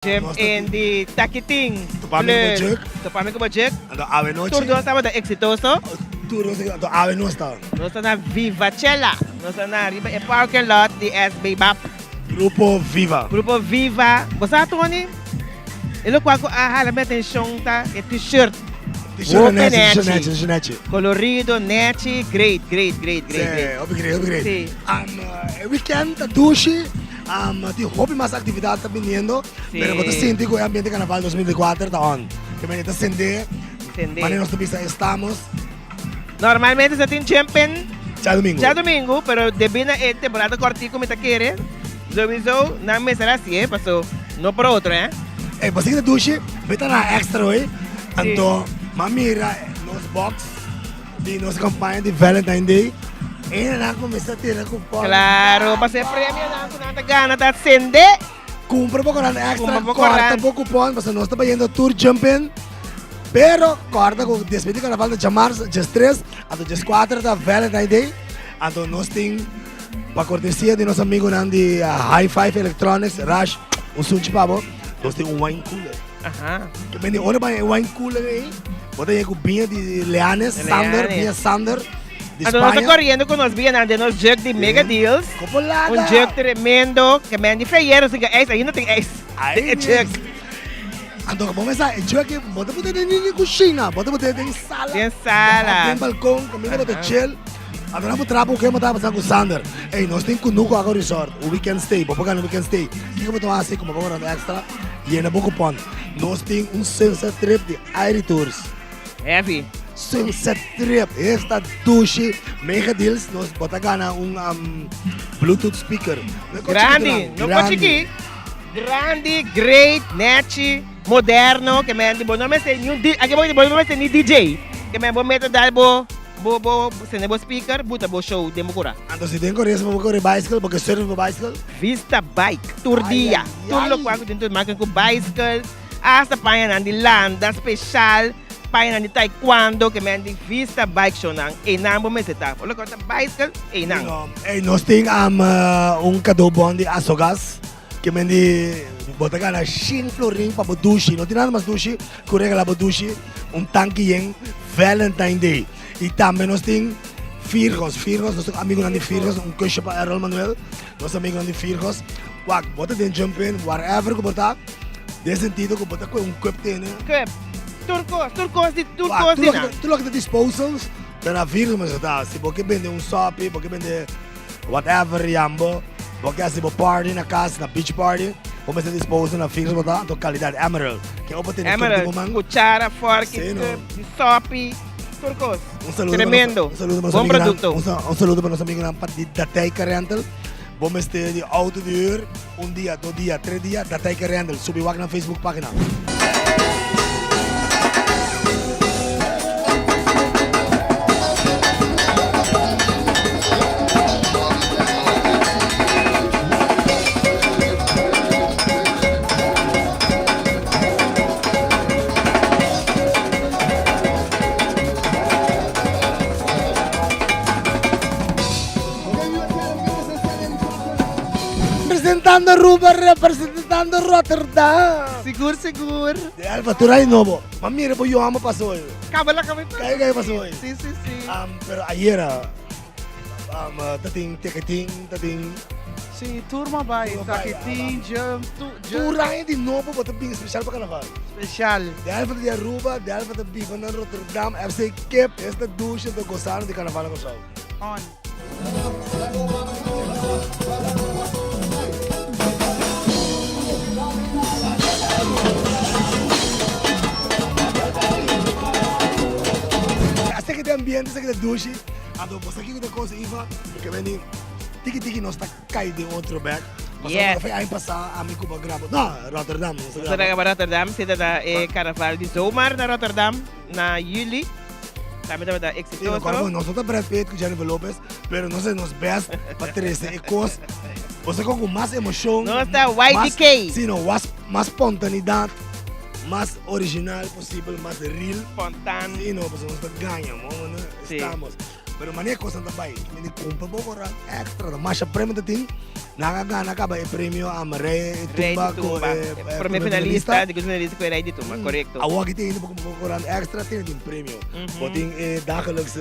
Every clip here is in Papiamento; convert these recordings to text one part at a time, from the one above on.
Jim in di Takitin Topa mi ku Plus. Juk. Topa mi ku bo Juk. Anto awe nochi. Tur dos tabata eksitoso. Tur dos anto awe nos ta. Nos ta na Vivachella. Nos ta na riba e parking lot di SB Bap. Grupo Viva. Grupo Viva. Bo sa Tony, e lokual ku a hala mi atenshon ta e t-shirt. T-shirt Hopi nechi, t-shirt nechi. nechi, t-shirt nechi. Kolorido, nechi, great, great, great, great, Sí, great. hopi great, hopi great. Sí. E weekend ta dushi. Tin hopi mas actividad ta biniendo, pero bo ta sinti cu e ambiente carnaval 2024 ta on. Ke manera ta sende, manera nos ta bisa estamos. Normalmente sa tin jump-in Djadomingo. Djadomingo, pero debi na e temporada cortico mi ta kere, sowieso nan mester haci e, paso no por otro, eh. Ey, bo sigui ta dushi, mi ta na extra hoy, anto m'a mira nos box. Di nos campaña di Valentine Day, hendenan cuminsa tira cupon. Claro, pasobra e premionan cu nan ta gana ta sende. Cumpra bo corant extra, Cumpra bo corta corant. bo cupon, pasobra nos ta bayendo tur jump in. Pero corda cu despues di carnaval ta djamars, djestres, anto djescuater ta Valentine Day. Anto nos tin pa cortesia di nos amigonan di High Five Electronics, Raj, un sunchi pa bo, nos tin un wine cooler. Aha. Ke men di ora bai e wine cooler ei, bo ta yega ku biña di Leanes, Sander, biña Sander di Anto nos ta Spaña. koriendo ku nos biñanan den nos jug di Mega Deals. Kopo laga. Un jug tremendo, ke men di feyero sin ke ijs, ainda tin ijs den e jug. Anto bo mester sa e jug ei bo ta pone den den kushina, bo ta pone den sala. Den sala. Òf den balkon, kaminda bo ta chill. Anto nan por traha ku ke bo ta pasando ku Sander. Ey, nos tin Kunuku Aqua Resort, un weekend stay, bo por gana un weekend stay. Kiko bo ta hasi ku bo por gana extra? Yena bo kupon. Nos tin un sunset trip di Airi Tours. Heavy. Sunset trip. Esta dushi. Mega deals. Nos bo ta gana un um, Bluetooth speaker. No ko Grandi. chikitu No ko chiki. Grandi, great, nechi, moderno. Ke men di bo no mester ni un di, aki bo bo no mester ni DJ. Ke men bo mete dal bo bo bo sende bo speaker, buta bo show den bo kura. Anto si den Koresma bo kore bicycle, bo ke surf bo bicycle? Vista Bike tur dia. Tur lokual ku tin tur maken ku bicycle, hasta pañanan di landa speshal, pañanan di taekwondo ke men di Vista Bike Shownan, einan bo mester ta. Ora ku ta bicycle, einan. Ey, nos tin un kado bon di Asogas ke men di bo ta gana shin florin pa bo dushi. No tin nada mas dushi ku regala bo dushi un tanki yen Valentine Day. I tambe nos tin Virgos, Virgos, nos amigunan di Virgos, un kusje pa Errol Manuel. Nos amigonan di Virgos, wak, bo ta den jump in, whatever ku bo ta, den sentido ku bo ta kue un cup tene. Cup, tur kos, tur kos di, tur Wak, kos tur di loke nan. ta, tur loke ta disposals, ta na Virgos mester ta. Si bo ke bende un sopi, bo ke bende whatever, yambo, bo ke hasi bo party na kas, na beach party, bo mester disposal na Virgos bo ta, anto kalidat Emerald. Ke opo tene cup di Emerald, bo man. kuchara, forki, Sí, no. cup, di sopi, tur kos. Un saludo Tremendo. Pa nos, un saludo pa nos Bon amigonan, producto. Un, un saludo pa nos amigonan pa di Datijka Rental. Bo mester di auto di huur, un dia, dos dia, tres dia, Datijka Rental. Subi wak nan Facebook pagina. Representando Aruba, representando Rotterdam. Sigur, sigur. De Alfa, tur aña nobo. Ma mira bo yo amo pasó hoy. Caba la caba Cai cai pasó hoy. Sí, sí, sí. Um, pero ayer, um, tatin teketin, tatin Sí, tur ma bai, Tur ma bai, taketin, jump, tu, Tur aña di nobo bo ta bin special pa carnaval. Special. De Alfa ta di Aruba, De Alfa ta biba na Rotterdam, FC Kip, esta douche ta gozando di carnaval na Kòrsou. On. Hasta ki ta ambiente, hasta ki ta douche, anto bo sa kiko ta kos Iva, ke beni tiki tiki nos ta Kai den otro bek. Pasobra Yes. no fue aña pasá ami ku bo graba. No, Rotterdam. Nos a Nos a graba. graba Rotterdam, si ta e carnaval di zomer na Rotterdam na juli. Tambe tabata Sí, no, exitoso. correcto. Nos no ta Brad Pitt ku Jennifer Lopez, pero nos haci nos best pa trece e cos. Bo sa con ku mas emocion. Nos ta mas- YDK. Sí, no, was, mas spontaneidad, mas original posibel, mas real. Spontan. Sí, no, pasobra nos ta gaña, mo, mo, no, Sí. estamos. Pero manera cosnan ta bay, mi di cumpra bo corant extra, ta masha premio ta tin. Nan a gana caba e premio a Rey Rey Tumba di cu Tumba. e E prome finalista, di finalista cu e Rey di Tumba, correcto. Awor aki tin hende por cumpra bo corant extra, tin tin premio. Bo tin e dagelijkse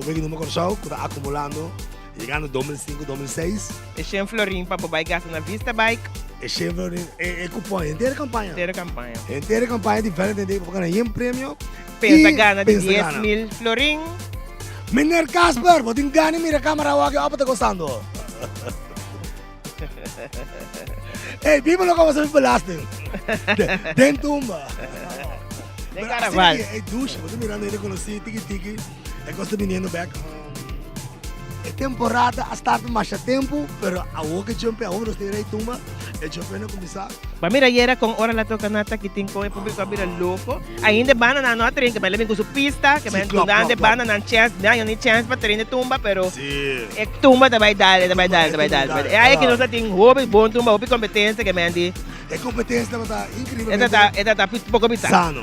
Wiki Nummer Kòrsou cu ta acumulando, yegando 2005, 2006. E shen florin pa bo bay gasta na Vista Bike. E shen florin, e cupon, henter e campaña. Henter e campaña. Henter e campaña di Valentine Day pa bo gana yen premio. Pensa y gana di pensa dies gana. mil florin. Meneer Casper, bo tin gana di mira camera awor aki opa ta gozando. Ey, biba loke bo sa belasting. Den tumba. Den Pero asina carnaval. ki e douche, bo ta mirando hende conoci tiki tiki, e cos ta biniendo bek. E temporada a start masha tempo, pero awor ke jump awor nos tin rey tumba, e jump a cuminsa. Ba mira ayera con ora la toca na takitin con e publico a bira loco. Ainda e banda nan no a train, ke men bin cu su pista, ke men Sí, klop, dundante klop, klop. banda nan chance, nan yo ni chance pa train e tumba, pero Sí. e tumba ta bay dal, ta bay dal, ta bay dal, ta bay dal. E ay ki nos a tin hopi bon tumba, hopi competencia ke men di. E competencia tabata increiblemente E ta ta, e ta ta poco bisa. sano.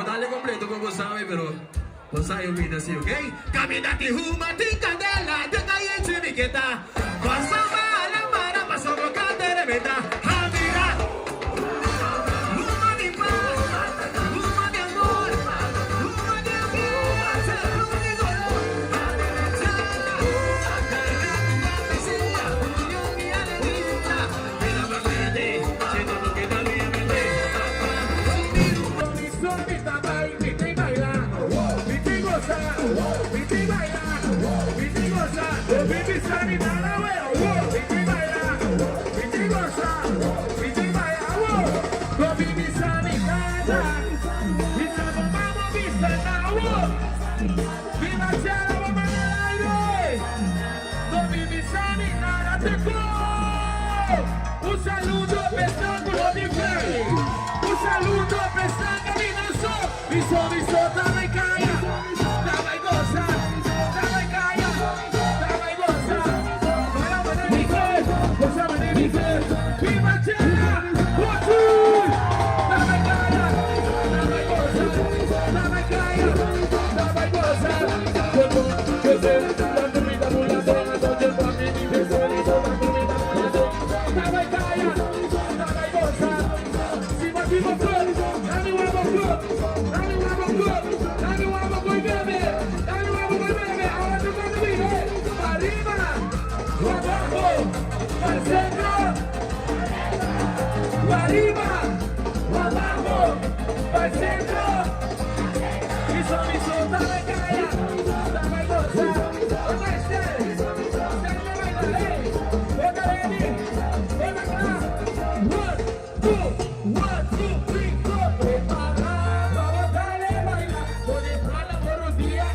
dale completo con bo sabe, pero bo sa yo mina si, ok? Caminda ti huma ti candela, de calle mi queta. Pasa mala mara, paso boca te reventa. Jamira. Huma di paz, huma di amor, huma di amor, huma di dolor. Un saludo pensando Un saludo pensando mi so, dame calla, dame goza, dame calla, dame goza. Viva Chela, dame calla, dame goza, dame calla, dame goza. Dame calla, dame goza. Si Arriba, abajo, al centro, arriba, abajo, al centro. Mi so, dame calla, dame goza. One, two, one, two, three, four. Preparado, dale, baila. Con el pala por un día,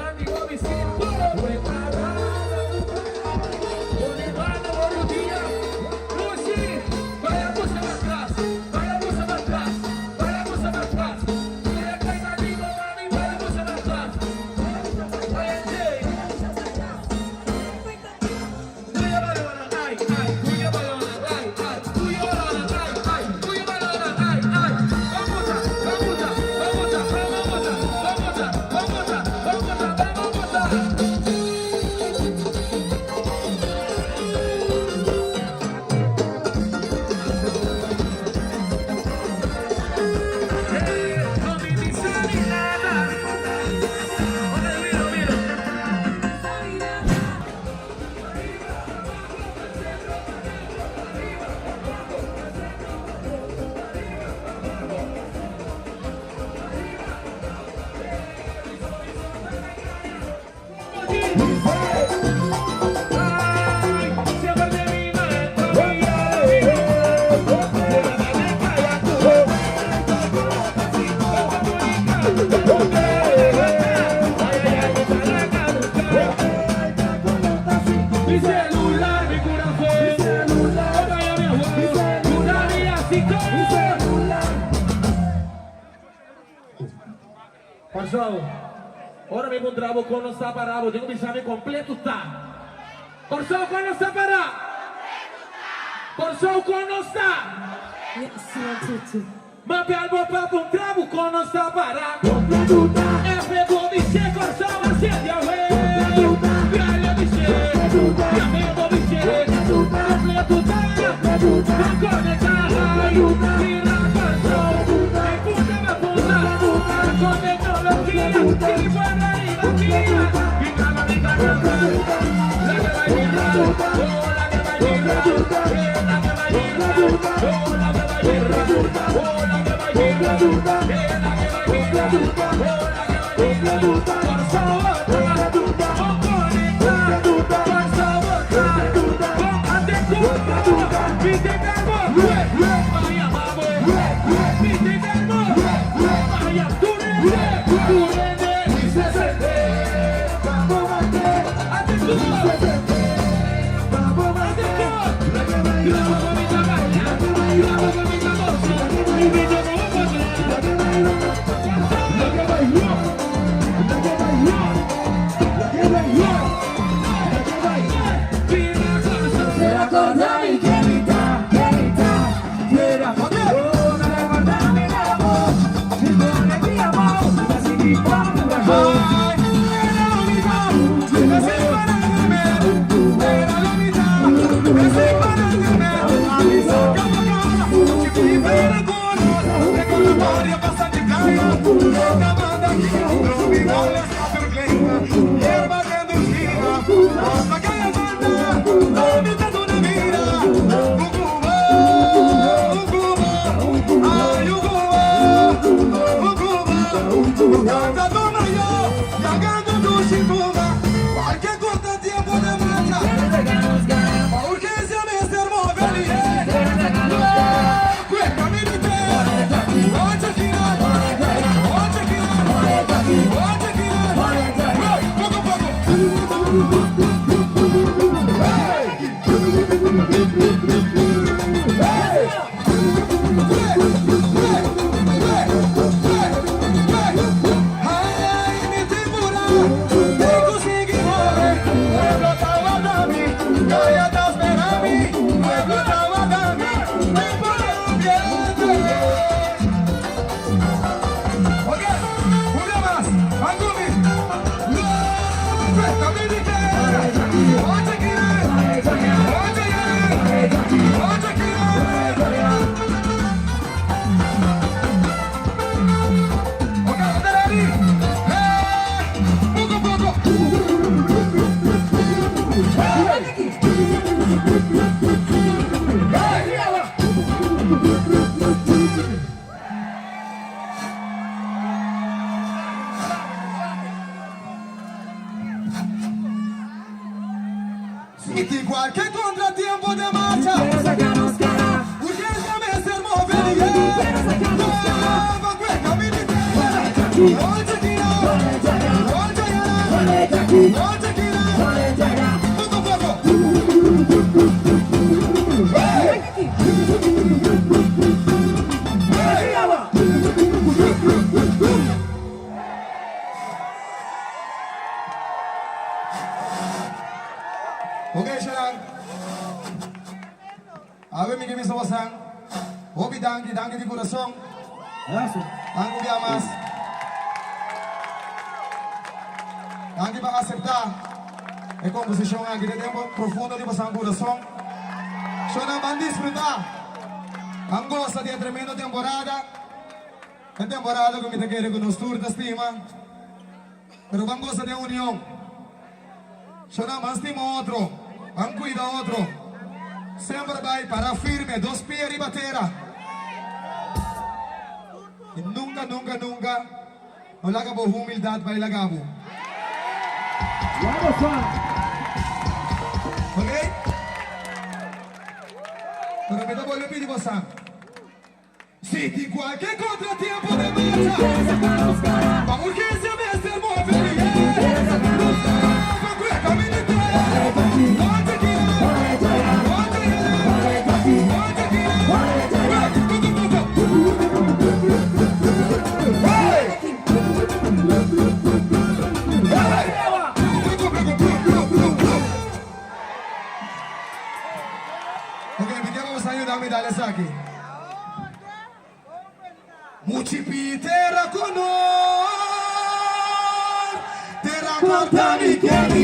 amigo, mi Preparado, con el pala por un día. Lucy, vaya busa atrás, vaya busa atrás, vaya busa atrás. Mira que hay amigo, mami, vaya busa atrás. Vaya, Jay. Tuya balona, ay, ay, tuya balona, ay, ay, tuya balona, ay, ay, tuya balona, ay, ay. Vamos a, vamos a, vamos a, vamos a, vamos a, vamos a, vamos a, vamos a. No mi misa ni nada. Oye, mira, mira. Ay, siempre de mi Mi celular, mi corazón, mi celular, mi celular, mi celular. Pasó. Ora mi encontravo con no está parado, tengo mi examen completo está. Corsou con no está parado. Corsou con no está. Ma algo pa un trago con no está parado. F bobiche Corsou haciendo güey. Biche, amigo biche. Completo está. Conectada. Mira Corsou. Punta pa punta. Con tecnología. Y buena energía. Y graba mi canal. La que va a girar. Oh, la que va a girar. La que va a girar. Oh, la que va a girar. Oh, la que va a girar. La que va a girar. Oh, la que va a girar. Por favor, con conectar. Por favor, con Viste Vaya, Viste Vaya, tú Si tin cualke contratiempo den marcha, urgencia mester move lihe. Nueva cueca militar, ocho kilo, ocho yara, ocho kilo, poco poco. Hey! Hey! Ok Sharon. Awe mi ke bisa bosan hopi danki, danki di kurason. Danki un bia mas. Danki pa aseptá e komposishon aki den tempo profundo di bosan kurason. Shonnan ban disfrutá, ban gosa di e tremendo temporada. E temporada ku mi ta kere ku nos tur ta stima. Pero ban gosa den union. Shona ban stima otro, ban cuida otro. Semper bay para firme, dos pia riba tera. Y nunca, nunca, nunca no laga bo humildad bay laga bo. Ok? Pero mi ta bolbe pidi bosan. Si tin kualke kontratiempo den marcha, pa urgensia mester move lihé. Nova kueka militar, Monte Kila, Monte Kila, Monte Kila, Hey, poko poko. Hey! Hey! Poko poko, pru, pru, pru, pru. Ok, mi ke pa boso ayuda mi dal esaki. Muchi pi tera konor, tera korta mi ke mi.